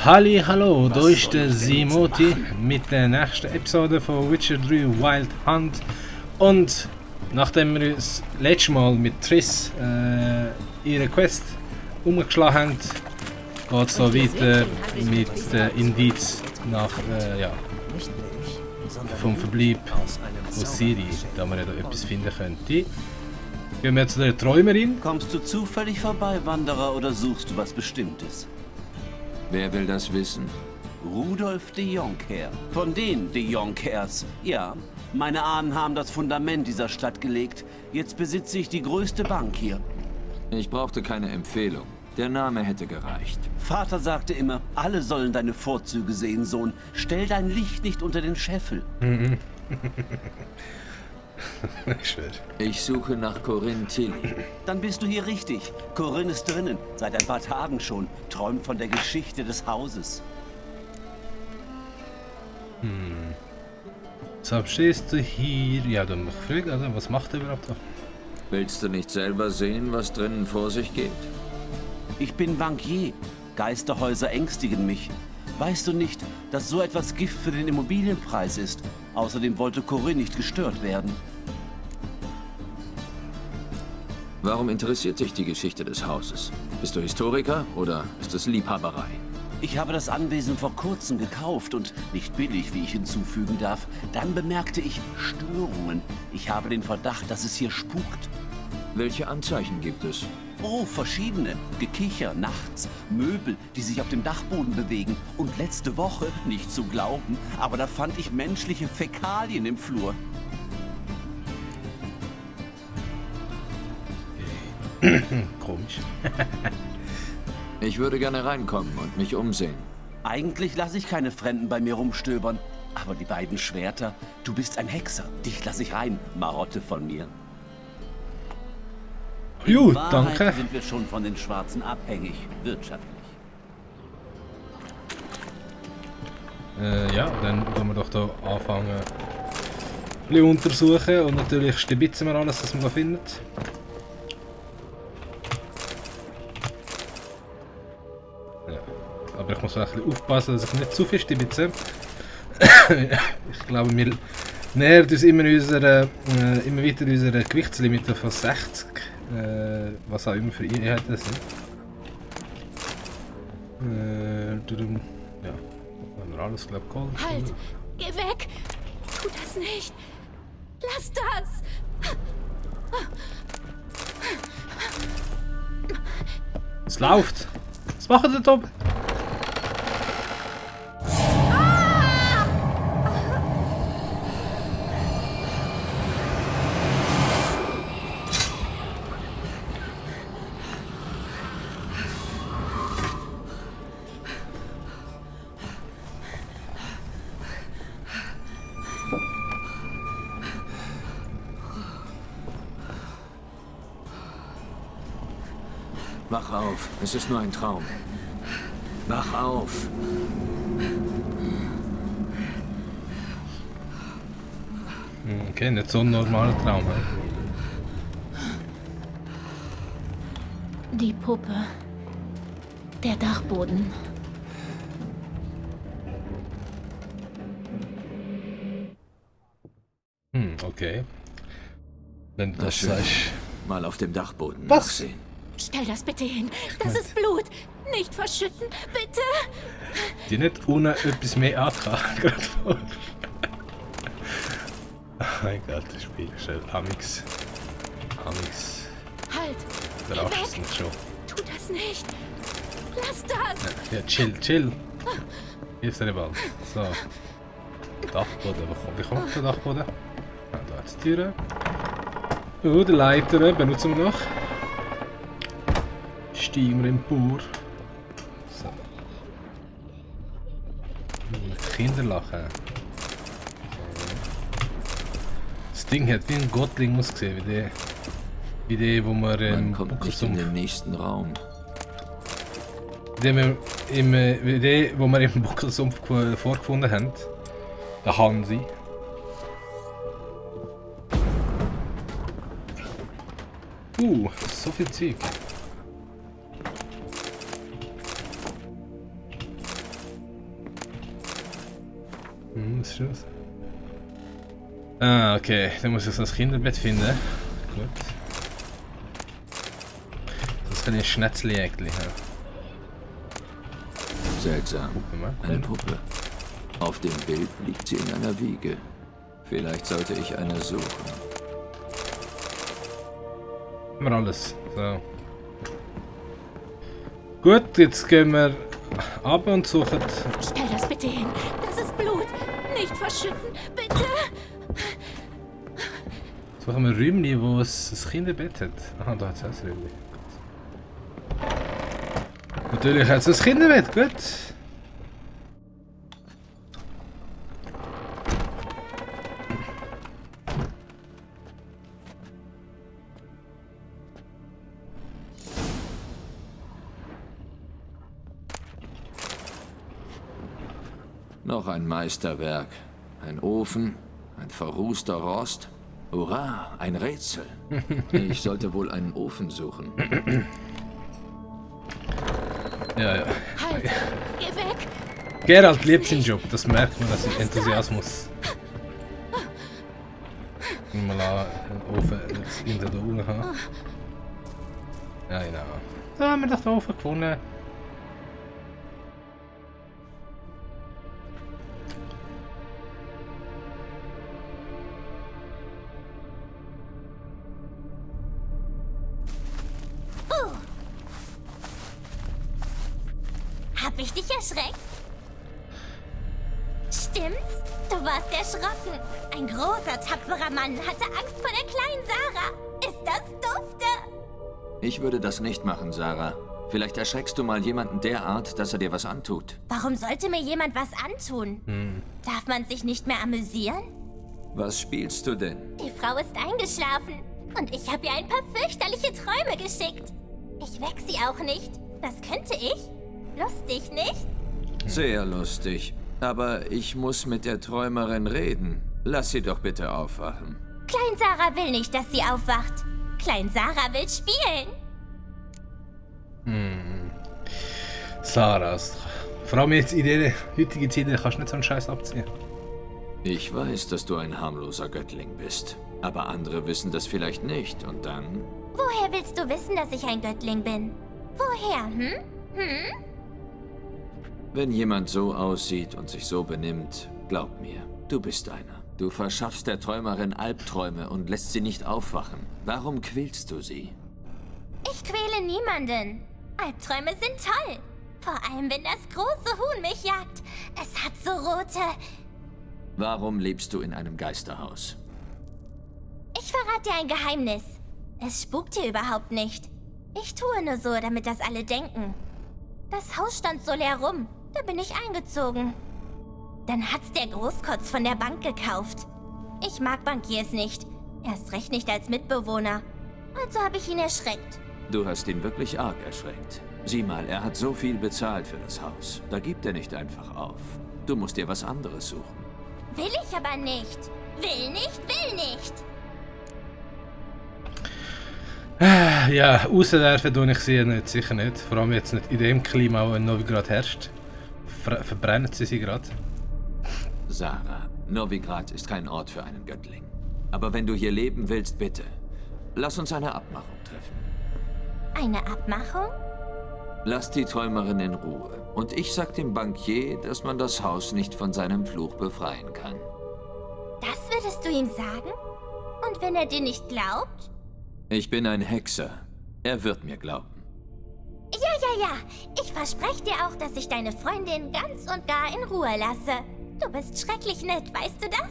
Halli, hallo, da ist der Simoti mit der nächsten Episode von Witcher 3 Wild Hunt. Und nachdem wir uns letztes Mal mit Triss ihre Quest umgeschlagen haben, geht es so weiter mit Indiz nach vom Verbleib von Ciri, da man ja da etwas finden könnte. Gehen wir zu der Träumerin. Kommst du zufällig vorbei, Wanderer, oder suchst du was Bestimmtes? Wer will das wissen? Rudolf de Jonker. Von den de Jonkers. Ja, meine Ahnen haben das Fundament dieser Stadt gelegt. Jetzt besitze ich die größte Bank hier. Ich brauchte keine Empfehlung. Der Name hätte gereicht. Vater sagte immer, alle sollen deine Vorzüge sehen, Sohn. Stell dein Licht nicht unter den Scheffel. Ich suche nach Corinne Tilly. Dann bist du hier richtig. Corinne ist drinnen, seit ein paar Tagen schon. Träumt von der Geschichte des Hauses. So stehst du hier. Ja, du mich gefragt, oder? Was macht er überhaupt da? Willst du nicht selber sehen, was drinnen vor sich geht? Ich bin Bankier. Geisterhäuser ängstigen mich. Weißt du nicht, dass so etwas Gift für den Immobilienpreis ist? Außerdem wollte Corinne nicht gestört werden. Warum interessiert dich die Geschichte des Hauses? Bist du Historiker oder ist es Liebhaberei? Ich habe das Anwesen vor kurzem gekauft und nicht billig, wie ich hinzufügen darf. Dann bemerkte ich Störungen. Ich habe den Verdacht, dass es hier spukt. Welche Anzeichen gibt es? Oh, verschiedene. Gekicher nachts, Möbel, die sich auf dem Dachboden bewegen. Und letzte Woche, nicht zu glauben, aber da fand ich menschliche Fäkalien im Flur. Komisch. Ich würde gerne reinkommen und mich umsehen. Eigentlich lasse ich keine Fremden bei mir rumstöbern. Aber die beiden Schwerter, du bist ein Hexer. Dich lasse ich rein, Marotte von mir. Gut, In Wahrheit danke. sind wir schon von den Schwarzen abhängig, wirtschaftlich. Ja, dann tun wir doch da anfangen ein bisschen untersuchen und natürlich stibitzen wir alles, was man da findet. Ja, aber ich muss auch ein bisschen aufpassen, dass ich nicht zu viel stibitze. Ich glaube, wir nähern uns immer weiter unserer Gewichtslimite von 60. Was auch immer für Einheiten das sind. Ja, haben wir alles, glaube ich, geholt. Halt! Geh weg! Tu das nicht! Lass das! Es läuft! Was macht ihr da oben? Wach auf, es ist nur ein Traum. Wach auf. Okay, nicht so ein normaler Traum. He? Die Puppe. Der Dachboden. Okay. Wenn du Na das schön. sagst. Mal auf dem Dachboden Was? nachsehen. Stell das bitte hin. Das ist Blut. Nicht verschütten, bitte. Die nicht ohne etwas mehr angefangen. Oh mein Gott, das Spiel ist ein Amix. Halt! Geh Überrascht es weg! mich schon. Tu das nicht! Lass das! Ja, chill. Hilfst dir bald. So. Dachboden, wie kommt der Dachboden? Ah, da hat es die Türe. Oh, die Leiter benutzen wir noch. Steigen wir empor. So. Kinderlachen. Das Ding hat wie ein Gottling ausgesehen, wie der, wo wir Man im kommt nicht in Buckelsumpf... den nächsten Raum. Wie der, wo wir im Buckelsumpf vorgefunden haben. Der Hansi. So viel Zeug. Was ist das? Ah, okay. Dann muss ich das Kinderbett finden. Gut. Das kann ich Schnetzli-Jäckli haben. Seltsam. Gucken wir mal. Eine Puppe. Auf dem Bild liegt sie in einer Wiege. Vielleicht sollte ich eine suchen. Haben wir alles. So. Gut, jetzt gehen wir ab und suchen. Stell das bitte hin. Das ist Blut. Nicht verschütten, bitte. Suchen wir Räumchen, wo es das Kinderbett hat. Aha, da hat es auch das Räumchen. Natürlich hat es das Kinderbett, gut. Noch ein Meisterwerk. Ein Ofen, ein verrußter Rost. Hurra, ein Rätsel. Ich sollte wohl einen Ofen suchen. Ja, ja. Halt, geh weg. Geralt liebt seinen Job, das merkt man, das ist Enthusiasmus. Mal einen Ofen jetzt in der Augen haben. Ja, genau. Da haben wir doch den Ofen gefunden. Hab ich dich erschreckt? Stimmt's? Du warst erschrocken. Ein großer, tapferer Mann hatte Angst vor der kleinen Sarah. Ist das dufte? Ich würde das nicht machen, Sarah. Vielleicht erschreckst du mal jemanden derart, dass er dir was antut. Warum sollte mir jemand was antun? Darf man sich nicht mehr amüsieren? Was spielst du denn? Die Frau ist eingeschlafen. Und ich habe ihr ein paar fürchterliche Träume geschickt. Ich weck sie auch nicht. Das könnte ich. Lustig, nicht? Sehr lustig. Aber ich muss mit der Träumerin reden. Lass sie doch bitte aufwachen. Klein Sarah will nicht, dass sie aufwacht. Klein Sarah will spielen. Sarah, vor allem jetzt in dieser heutigen Zeit kannst du nicht so einen Scheiß abziehen. Ich weiß, dass du ein harmloser Göttling bist. Aber andere wissen das vielleicht nicht. Und dann... Woher willst du wissen, dass ich ein Göttling bin? Woher, Wenn jemand so aussieht und sich so benimmt, glaub mir, du bist einer. Du verschaffst der Träumerin Albträume und lässt sie nicht aufwachen. Warum quälst du sie? Ich quäle niemanden. Albträume sind toll. Vor allem, wenn das große Huhn mich jagt. Es hat so rote... Warum lebst du in einem Geisterhaus? Ich verrate dir ein Geheimnis. Es spukt hier überhaupt nicht. Ich tue nur so, damit das alle denken. Das Haus stand so leer rum. Da bin ich eingezogen. Dann hat's der Großkotz von der Bank gekauft. Ich mag Bankiers nicht. Erst recht nicht als Mitbewohner. Also habe ich ihn erschreckt. Du hast ihn wirklich arg erschreckt. Sieh mal, er hat so viel bezahlt für das Haus. Da gibt er nicht einfach auf. Du musst dir was anderes suchen. Will ich aber nicht. Will nicht, will nicht. Ja, rauswerfen tue ich sie nicht, sicher nicht. Vor allem jetzt nicht in dem Klima, wo in Novigrad herrscht. Verbrennen sie gerade. Sarah, Novigrad ist kein Ort für einen Göttling. Aber wenn du hier leben willst, bitte, lass uns eine Abmachung treffen. Eine Abmachung? Lass die Träumerin in Ruhe. Und ich sag dem Bankier, dass man das Haus nicht von seinem Fluch befreien kann. Das würdest du ihm sagen? Und wenn er dir nicht glaubt? Ich bin ein Hexer. Er wird mir glauben. Ja. Ich verspreche dir auch, dass ich deine Freundin ganz und gar in Ruhe lasse. Du bist schrecklich nett, weißt du das?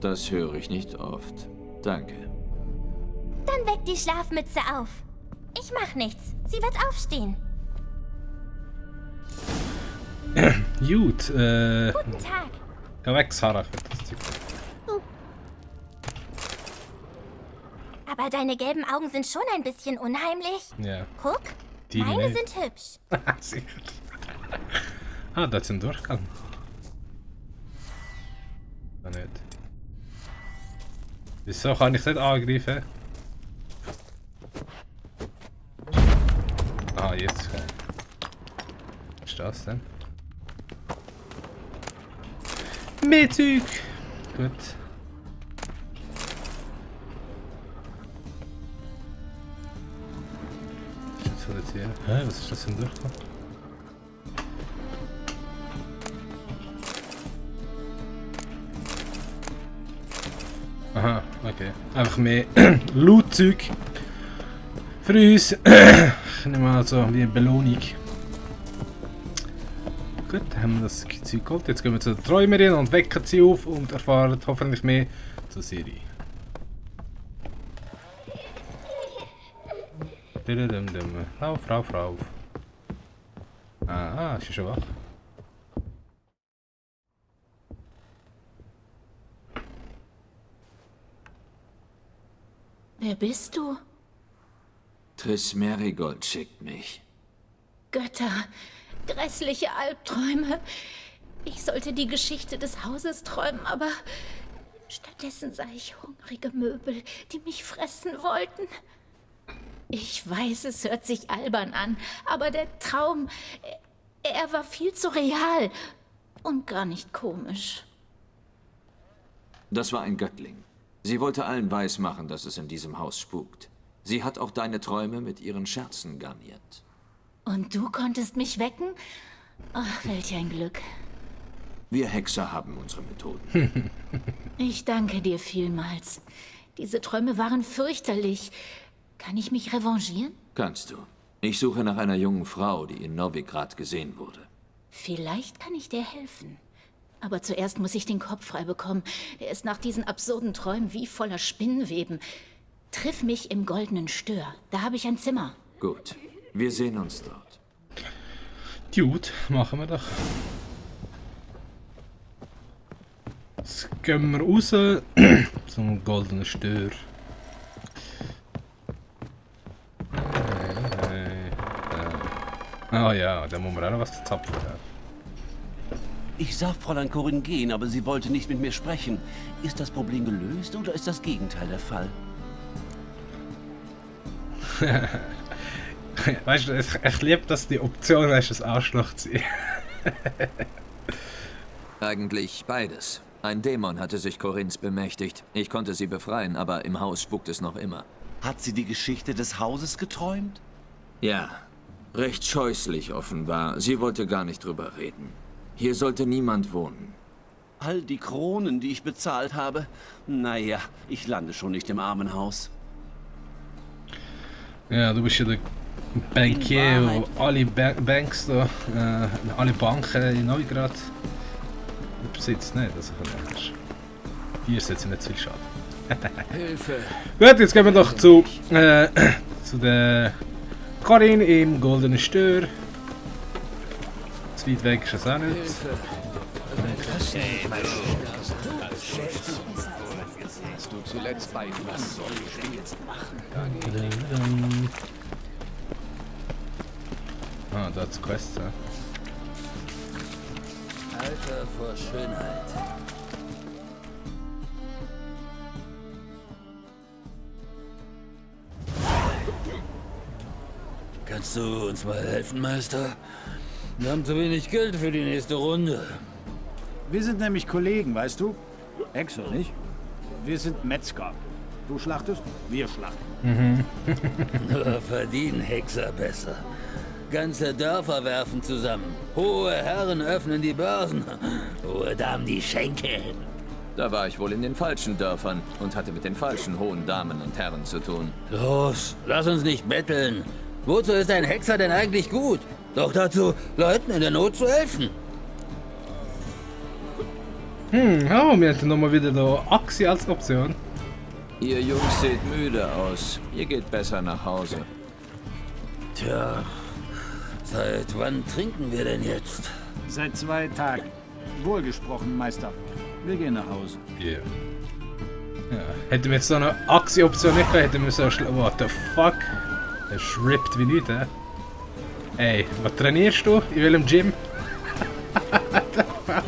Das höre ich nicht oft. Danke. Dann weck die Schlafmütze auf. Ich mach nichts. Sie wird aufstehen. Gut, Guten Tag. geh weg, Sarah, für das Zeug. Aber deine gelben Augen sind schon ein bisschen unheimlich. Ja, Guck, die meine nicht. sind hübsch. Sicher. Ah, da ist ein Durchgang. Ah, nicht. Wieso kann ich nicht angreifen? Ah, jetzt. Was ist das denn? Mehr Zeug. Gut. Was ist jetzt hier? Hä, was ist das für ein Durchgang? Aha, okay. Einfach mehr Loot-Zeug. Für uns. Ich nehme mal so wie eine Belohnung. Gut, dann haben wir das Zeug geholt. Jetzt gehen wir zu der Träumerin und wecken sie auf und erfahren hoffentlich mehr zur Serie. Rauf, rauf, rauf. Ah, ist schon wach. Wer bist du? Triss Merigold schickt mich. Götter, grässliche Albträume. Ich sollte die Geschichte des Hauses träumen, aber stattdessen sah ich hungrige Möbel, die mich fressen wollten. Ich weiß, es hört sich albern an, aber der Traum, er war viel zu real und gar nicht komisch. Das war ein Göttling. Sie wollte allen weismachen, dass es in diesem Haus spukt. Sie hat auch deine Träume mit ihren Scherzen garniert. Und du konntest mich wecken? Ach, welch ein Glück. Wir Hexer haben unsere Methoden. Ich danke dir vielmals. Diese Träume waren fürchterlich. Kann ich mich revanchieren? Kannst du. Ich suche nach einer jungen Frau, die in Novigrad gesehen wurde. Vielleicht kann ich dir helfen. Aber zuerst muss ich den Kopf frei bekommen. Der ist nach diesen absurden Träumen wie voller Spinnenweben. Triff mich im Goldenen Stör. Da habe ich ein Zimmer. Gut. Wir sehen uns dort. Gut, machen wir doch. Jetzt gehen wir raus zum Goldenen Stör. Ah ja, da muss man auch noch was zu zapfen haben. Ich sah Fräulein Corinne gehen, aber sie wollte nicht mit mir sprechen. Ist das Problem gelöst oder ist das Gegenteil der Fall? Weißt du, ich liebe, dass die Option ist, das Arschloch zu sein. Eigentlich beides. Ein Dämon hatte sich Corinnes bemächtigt. Ich konnte sie befreien, aber im Haus spukt es noch immer. Hat sie die Geschichte des Hauses geträumt? Ja, recht scheußlich offenbar. Sie wollte gar nicht drüber reden. Hier sollte niemand wohnen. All die Kronen, die ich bezahlt habe? Naja, ich lande schon nicht im Armenhaus. Ja, du bist ja der Bankier, wo alle Banks da, alle Banken in Novigrad besitzt nicht, also von dem. Hier ist jetzt nicht zu viel schade. Hilfe! Gut, jetzt gehen wir doch zu der Corinne im Goldenen Stör. Zu weit weg ist es auch nicht. Hast du zuletzt bei was soll ich jetzt machen? Ah, da ist Quest, ja. Alter vor Schönheit. Kannst du uns mal helfen, Meister? Wir haben zu wenig Geld für die nächste Runde. Wir sind nämlich Kollegen, weißt du? Hexer, nicht? Wir sind Metzger. Du schlachtest, wir schlachten. Nur verdienen Hexer besser. Ganze Dörfer werfen zusammen. Hohe Herren öffnen die Börsen. Hohe Damen die Schenkel. Da war ich wohl in den falschen Dörfern und hatte mit den falschen hohen Damen und Herren zu tun. Los, lass uns nicht betteln. Wozu ist ein Hexer denn eigentlich gut? Doch dazu, Leuten in der Not zu helfen. Oh, wir hätten nochmal wieder da Axi als Option. Ihr Jungs seht müde aus. Ihr geht besser nach Hause. Tja, seit wann trinken wir denn jetzt? Seit 2 Tagen. Wohlgesprochen, Meister. Wir gehen nach Hause. Yeah. Ja, hätten wir jetzt so eine Axi-Option nicht gehabt, hätten wir so what the fuck? Er schrippt wie nichts, hä? Ey, was trainierst du? In welchem Gym? What the fuck?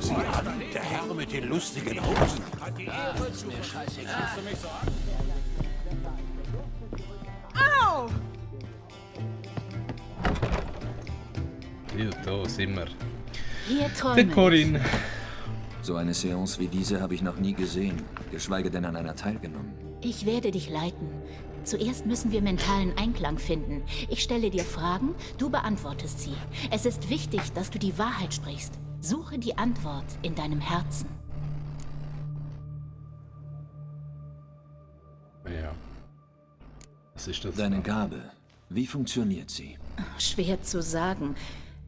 Sie an, der Herr mit den lustigen Hosen. Au! Ja, da sind wir. Hier Der träume Corinne. So eine Seance wie diese habe ich noch nie gesehen, geschweige denn an einer teilgenommen. ich. Ich werde dich leiten. Zuerst müssen wir mentalen Einklang finden. Ich stelle dir Fragen, du beantwortest sie. Es ist wichtig, dass du die Wahrheit sprichst. Suche die Antwort in deinem Herzen. Ja. Was ist das? Deine Gabe, wie funktioniert sie? Schwer zu sagen.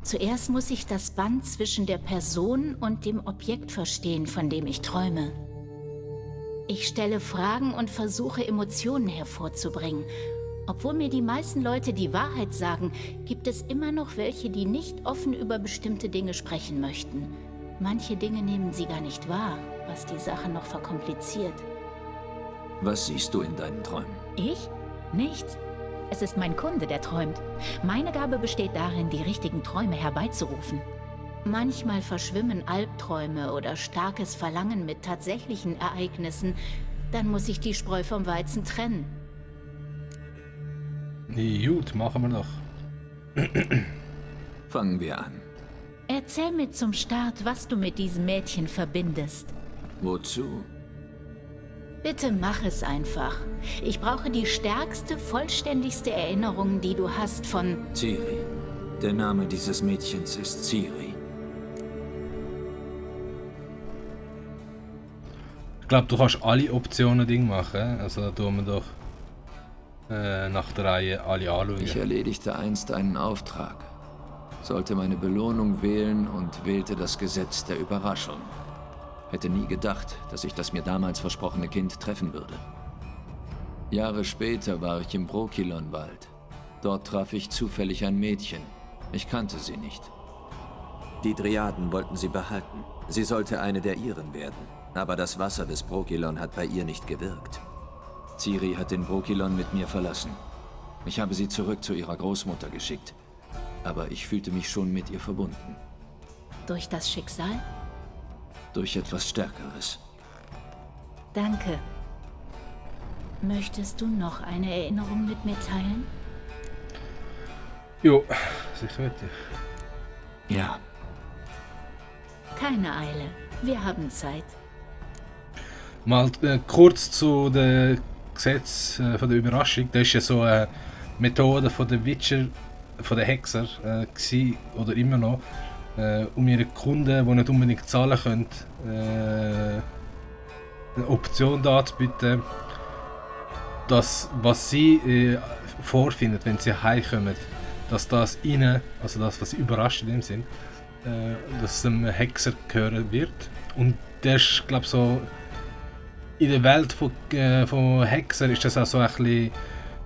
Zuerst muss ich das Band zwischen der Person und dem Objekt verstehen, von dem ich träume. Ich stelle Fragen und versuche, Emotionen hervorzubringen. Obwohl mir die meisten Leute die Wahrheit sagen, gibt es immer noch welche, die nicht offen über bestimmte Dinge sprechen möchten. Manche Dinge nehmen sie gar nicht wahr, was die Sache noch verkompliziert. Was siehst du in deinen Träumen? Ich? Nichts. Es ist mein Kunde, der träumt. Meine Gabe besteht darin, die richtigen Träume herbeizurufen. Manchmal verschwimmen Albträume oder starkes Verlangen mit tatsächlichen Ereignissen. Dann muss ich die Spreu vom Weizen trennen. Gut, machen wir doch. Fangen wir an. Erzähl mir zum Start, was du mit diesem Mädchen verbindest. Wozu? Bitte mach es einfach. Ich brauche die stärkste, vollständigste Erinnerung, die du hast von... Ciri. Der Name dieses Mädchens ist Ciri. Ich glaube, du kannst alle Optionen Ding machen. Also da tun wir doch nach der Reihe alle anschauen. Ich erledigte einst einen Auftrag, sollte meine Belohnung wählen und wählte das Gesetz der Überraschung. Hätte nie gedacht, dass ich das mir damals versprochene Kind treffen würde. Jahre später war ich im Brokilon-Wald. Dort traf ich zufällig ein Mädchen. Ich kannte sie nicht. Die Dryaden wollten sie behalten. Sie sollte eine der ihren werden. Aber das Wasser des Brokilon hat bei ihr nicht gewirkt. Ciri hat den Brokilon mit mir verlassen. Ich habe sie zurück zu ihrer Großmutter geschickt. Aber ich fühlte mich schon mit ihr verbunden. Durch das Schicksal? Durch etwas Stärkeres. Danke. Möchtest du noch eine Erinnerung mit mir teilen? Jo, sicher mit dir. Ja. Keine Eile. Wir haben Zeit. Mal kurz zu dem Gesetz von der Überraschung. Das ist ja so eine Methode von der Witcher, von den Hexer gewesen, oder immer noch, um ihren Kunden, die nicht unbedingt zahlen können, eine Option darzubieten, dass was sie vorfinden, wenn sie heimkommen, dass das ihnen, also das, was sie überrascht in dem Sinn, dass es einem Hexer gehören wird. Und das ist, glaube ich, so in der Welt von Hexern ist das auch so ein bisschen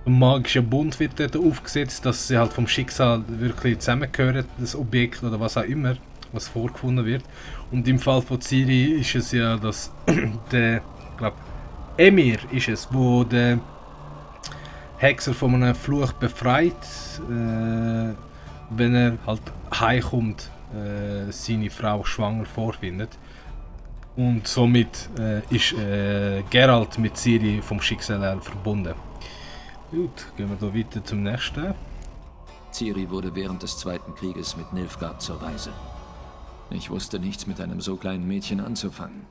ein magischer Bund wird dort aufgesetzt, dass sie halt vom Schicksal wirklich zusammengehören, das Objekt oder was auch immer, was vorgefunden wird. Und im Fall von Ciri ist es ja, dass der, glaube Emir ist es, wo der Hexer von einem Fluch befreit, wenn er halt heimkommt, seine Frau schwanger vorfindet. Und somit ist Geralt mit Ciri vom Schicksal her verbunden. Gut, gehen wir da weiter zum nächsten. Ciri wurde während des Zweiten Krieges mit Nilfgaard zur Waise. Ich wusste nichts mit einem so kleinen Mädchen anzufangen.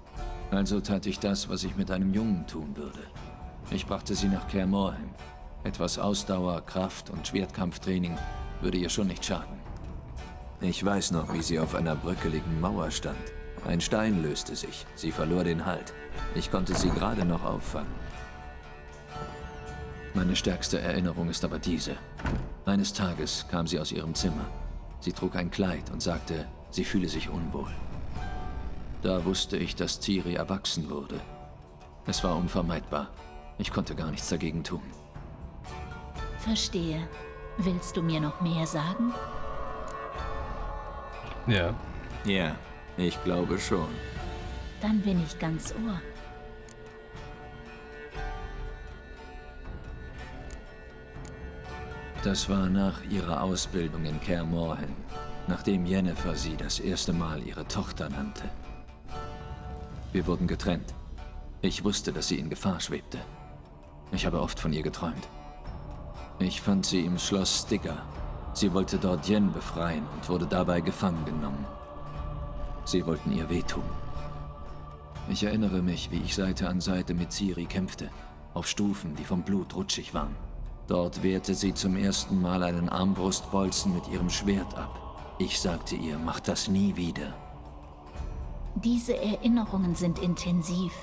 Also tat ich das, was ich mit einem Jungen tun würde. Ich brachte sie nach Kaer Morhen. Etwas Ausdauer, Kraft und Schwertkampftraining würde ihr schon nicht schaden. Ich weiß noch, wie sie auf einer bröckeligen Mauer stand. Ein Stein löste sich, sie verlor den Halt. Ich konnte sie gerade noch auffangen. Meine stärkste Erinnerung ist aber diese. Eines Tages kam sie aus ihrem Zimmer. Sie trug ein Kleid und sagte, sie fühle sich unwohl. Da wusste ich, dass Ciri erwachsen wurde. Es war unvermeidbar. Ich konnte gar nichts dagegen tun. Verstehe. Willst du mir noch mehr sagen? Ja. Ja, ich glaube schon. Dann bin ich ganz Ohr. Das war nach ihrer Ausbildung in Kaer Morhen, nachdem Yennefer sie das erste Mal ihre Tochter nannte. Wir wurden getrennt. Ich wusste, dass sie in Gefahr schwebte. Ich habe oft von ihr geträumt. Ich fand sie im Schloss Stigger. Sie wollte dort Yen befreien und wurde dabei gefangen genommen. Sie wollten ihr wehtun. Ich erinnere mich, wie ich Seite an Seite mit Ciri kämpfte, auf Stufen, die vom Blut rutschig waren. Dort wehrte sie zum ersten Mal einen Armbrustbolzen mit ihrem Schwert ab. Ich sagte ihr, mach das nie wieder. Diese Erinnerungen sind intensiv.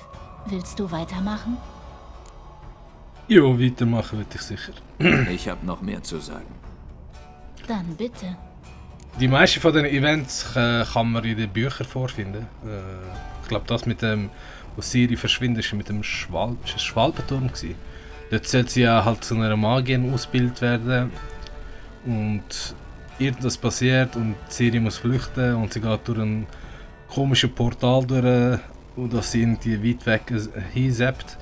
Willst du weitermachen? Jo, weitermachen würde ich sicher. Ich habe noch mehr zu sagen. Dann bitte. Die meisten von den Events kann man in den Büchern vorfinden. Ich glaube, das mit dem, wo Ciri verschwindet, ist mit dem Schwalbenturm gewesen. Dort soll sie ja halt zu einer Magierin ausgebildet werden. Und irgendwas passiert und Ciri muss flüchten und sie geht durch ein komisches Portal durch, und das sie irgendwie weit weg hinseppt.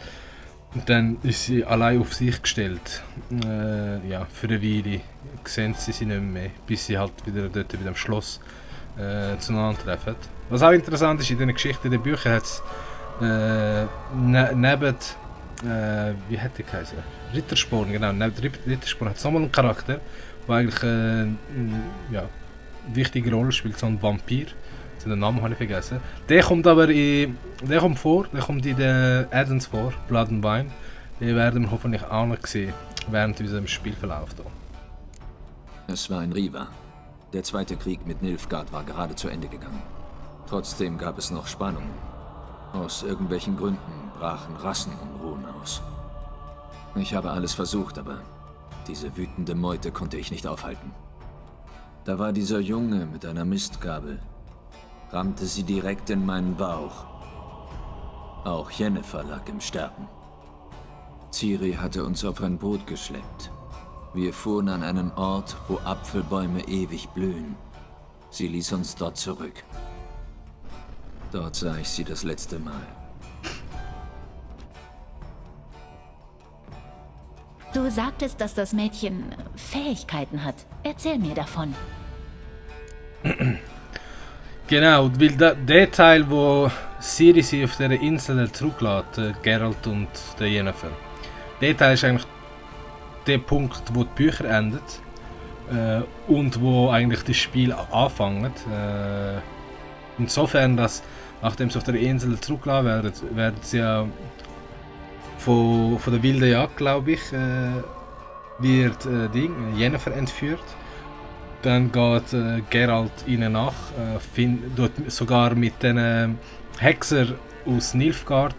Und dann ist sie allein auf sich gestellt. Ja, für eine Weile sehen sie nicht mehr, bis sie halt wieder dort am Schloss zueinander treffen. Was auch interessant ist, in diesen Geschichten, in den Büchern hat es neben, wie hat die geheißen? Rittersporn, genau, neben Rittersporn hat es nochmal einen Charakter, der eigentlich eine wichtige Rolle spielt, so ein Vampir. Den Namen habe ich vergessen. Der kommt aber in den Addons vor, Blood and Wine. Den werden wir hoffentlich auch noch sehen, während unserem Spielverlauf hier. Es war ein Riva. Der zweite Krieg mit Nilfgaard war gerade zu Ende gegangen. Trotzdem gab es noch Spannungen. Aus irgendwelchen Gründen brachen Rassenunruhen aus. Ich habe alles versucht, aber diese wütende Meute konnte ich nicht aufhalten. Da war dieser Junge mit einer Mistgabel. Rammte sie direkt in meinen Bauch. Auch Yennefer lag im Sterben. Ciri hatte uns auf ein Boot geschleppt. Wir fuhren an einen Ort, wo Apfelbäume ewig blühen. Sie ließ uns dort zurück. Dort sah ich sie das letzte Mal. Du sagtest, dass das Mädchen Fähigkeiten hat. Erzähl mir davon. Genau, weil der Teil, wo Ciri sie auf dieser Insel zurücklässt, Geralt und der Yennefer, der Teil ist eigentlich der Punkt, wo die Bücher enden und wo eigentlich das Spiel anfängt. Insofern, dass nachdem sie auf der Insel zurückgelassen werden sie ja von der wilden Jagd, glaube ich, wird Yennefer entführt. Dann geht Geralt ihnen nach, dort sogar mit den Hexern aus Nilfgaard,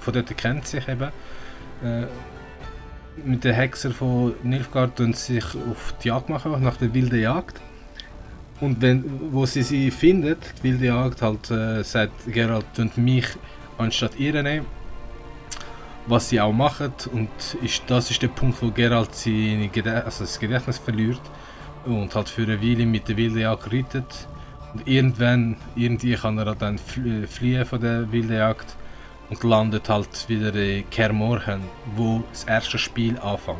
von dort kennt sich eben. Mit den Hexern von Nilfgaard tun sie sich auf die Jagd machen, nach der wilden Jagd. Und wo sie findet, die wilde Jagd, halt, sagt Geralt, tun mich anstatt ihr nehmen. Was sie auch machen, und das ist der Punkt, wo Geralt das Gedächtnis verliert. Und halt für eine Weile mit der wilden Jagd reitet. Und irgendwie kann er dann fliehen von der wilden Jagd und landet halt wieder in Kaer Morhen, wo das erste Spiel anfängt.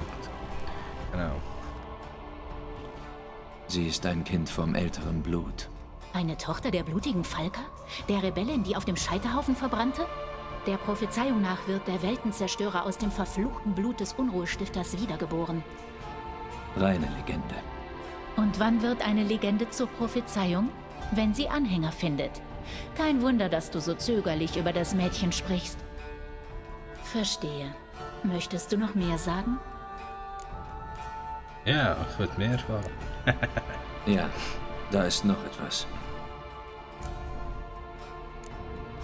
Genau. Sie ist ein Kind vom älteren Blut. Eine Tochter der blutigen Falka? Der Rebellin, die auf dem Scheiterhaufen verbrannte? Der Prophezeiung nach wird der Weltenzerstörer aus dem verfluchten Blut des Unruhestifters wiedergeboren. Reine Legende. Und wann wird eine Legende zur Prophezeiung? Wenn sie Anhänger findet. Kein Wunder, dass du so zögerlich über das Mädchen sprichst. Verstehe. Möchtest du noch mehr sagen? Ja, ich würde mehr erfahren. Ja, da ist noch etwas.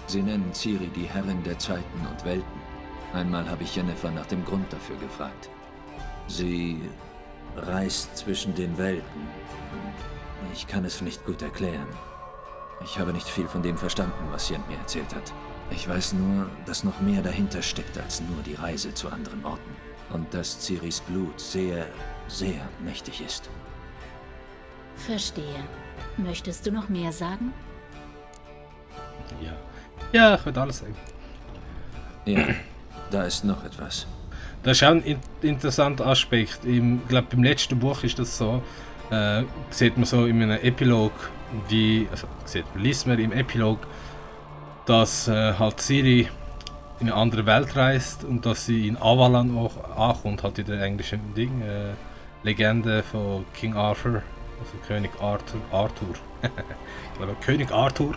Sie nennen Ciri die Herrin der Zeiten und Welten. Einmal habe ich Yennefer nach dem Grund dafür gefragt. Sie reist zwischen den Welten. Ich kann es nicht gut erklären. Ich habe nicht viel von dem verstanden, was Yen mir erzählt hat. Ich weiß nur, dass noch mehr dahinter steckt als nur die Reise zu anderen Orten. Und dass Ciris Blut sehr, sehr mächtig ist. Verstehe. Möchtest du noch mehr sagen? Ja. Ja, ich würde alles sagen. Ja, da ist noch etwas. Das ist auch ein interessanter Aspekt. Ich glaube, beim letzten Buch ist das so. Sieht man so in einem Epilog, liest man im Epilog, dass halt Ciri in eine andere Welt reist und dass sie in Avalon auch ankommt, halt in der englischen Legende von King Arthur, also König Arthur. Ich glaube König Arthur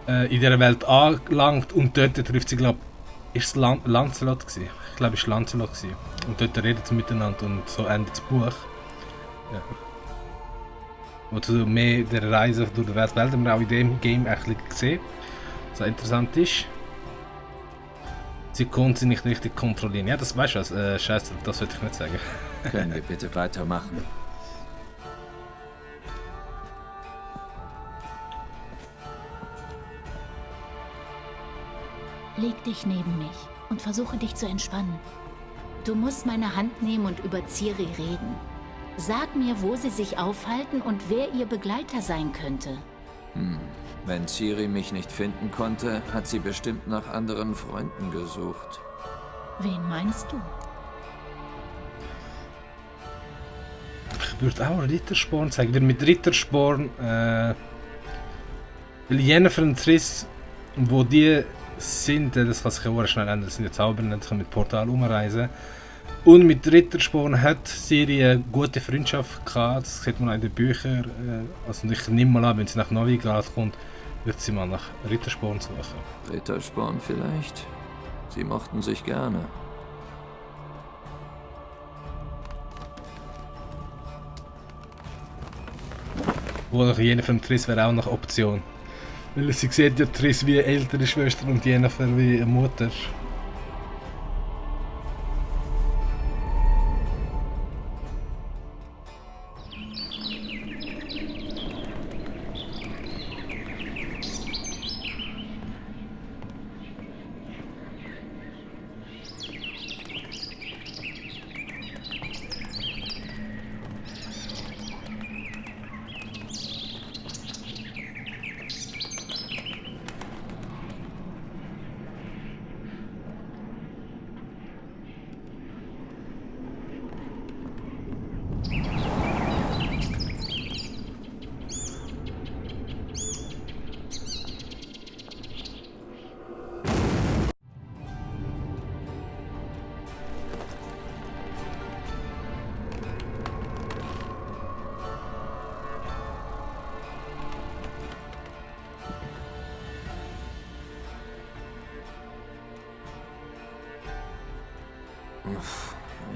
in dieser Welt angelangt und dort trifft sie, glaube ich, ist es Lancelot gewesen? Ich glaube, es war Lancelot gewesen. Und dort reden sie miteinander und so endet das Buch. Ja. Wozu mehr der Reise durch die Welt haben wir auch in dem Game eigentlich gesehen. Was interessant ist. Sie konnten sie nicht richtig kontrollieren. Ja, das weißt du was. Scheiße, das würde ich nicht sagen. Können wir bitte weitermachen? Leg dich neben mich und versuche dich zu entspannen. Du musst meine Hand nehmen und über Ciri reden. Sag mir, wo sie sich aufhalten und wer ihr Begleiter sein könnte. Wenn Ciri mich nicht finden konnte, hat sie bestimmt nach anderen Freunden gesucht. Wen meinst du? Ich würde auch Rittersporn sagen. Weil mit Rittersporn, weil Yennefer und Triss, wo die sind, das kann sich auch schnell ändern, das sind jetzt Zauberer, die können mit Portal umreisen. Und mit Rittersporn hat Ciri eine gute Freundschaft gehabt, das sieht man auch in den Büchern. Also ich nehme mal an, wenn sie nach Novigrad kommt, wird sie mal nach Rittersporn suchen. Rittersporn vielleicht? Sie mochten sich gerne. Oder Yennefer und Triss wäre auch noch Option. Weil sie sieht ja Triss wie eine ältere Schwester und Yennefer wie eine Mutter.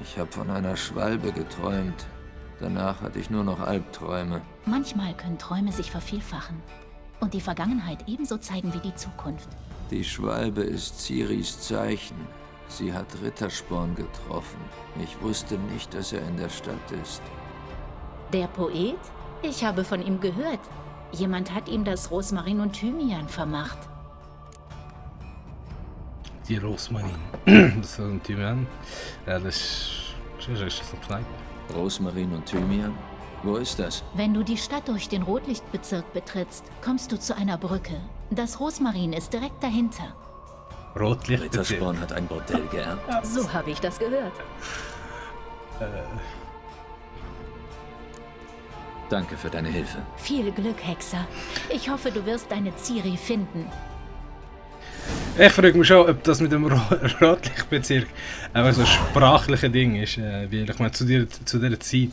Ich habe von einer Schwalbe geträumt. Danach hatte ich nur noch Albträume. Manchmal können Träume sich vervielfachen und die Vergangenheit ebenso zeigen wie die Zukunft. Die Schwalbe ist Ciris Zeichen. Sie hat Rittersporn getroffen. Ich wusste nicht, dass er in der Stadt ist. Der Poet? Ich habe von ihm gehört. Jemand hat ihm das Rosmarin und Thymian vermacht. Die Rosmarin. Das ist ein Thymian. Ja, das ist ein Kneipe. Rosmarin und Thymian? Wo ist das? Wenn du die Stadt durch den Rotlichtbezirk betrittst, kommst du zu einer Brücke. Das Rosmarin ist direkt dahinter. Rotlichtbezirk. Rittersporn hat ein Bordell geerbt. So habe ich das gehört. Danke für deine Hilfe. Viel Glück, Hexer. Ich hoffe, du wirst deine Ciri finden. Ich frage mich schon, ob das mit dem Rotlichtbezirk einfach so ein sprachliches Ding ist. Weil ich meine, zu dieser Zeit.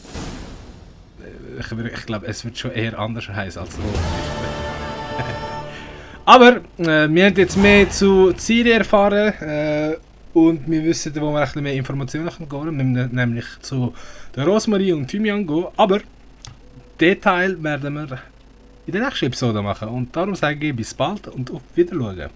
Ich glaube, es wird schon eher anders heißen als Rotlicht. Aber wir haben jetzt mehr zu Ciri erfahren und wir wissen, wo wir ein bisschen mehr Informationen gehen können. Wir müssen nämlich zu der Rosmarin und Thymian gehen. Aber den Teil werden wir in der nächsten Episode machen. Und darum sage ich bis bald und auf Wiedersehen.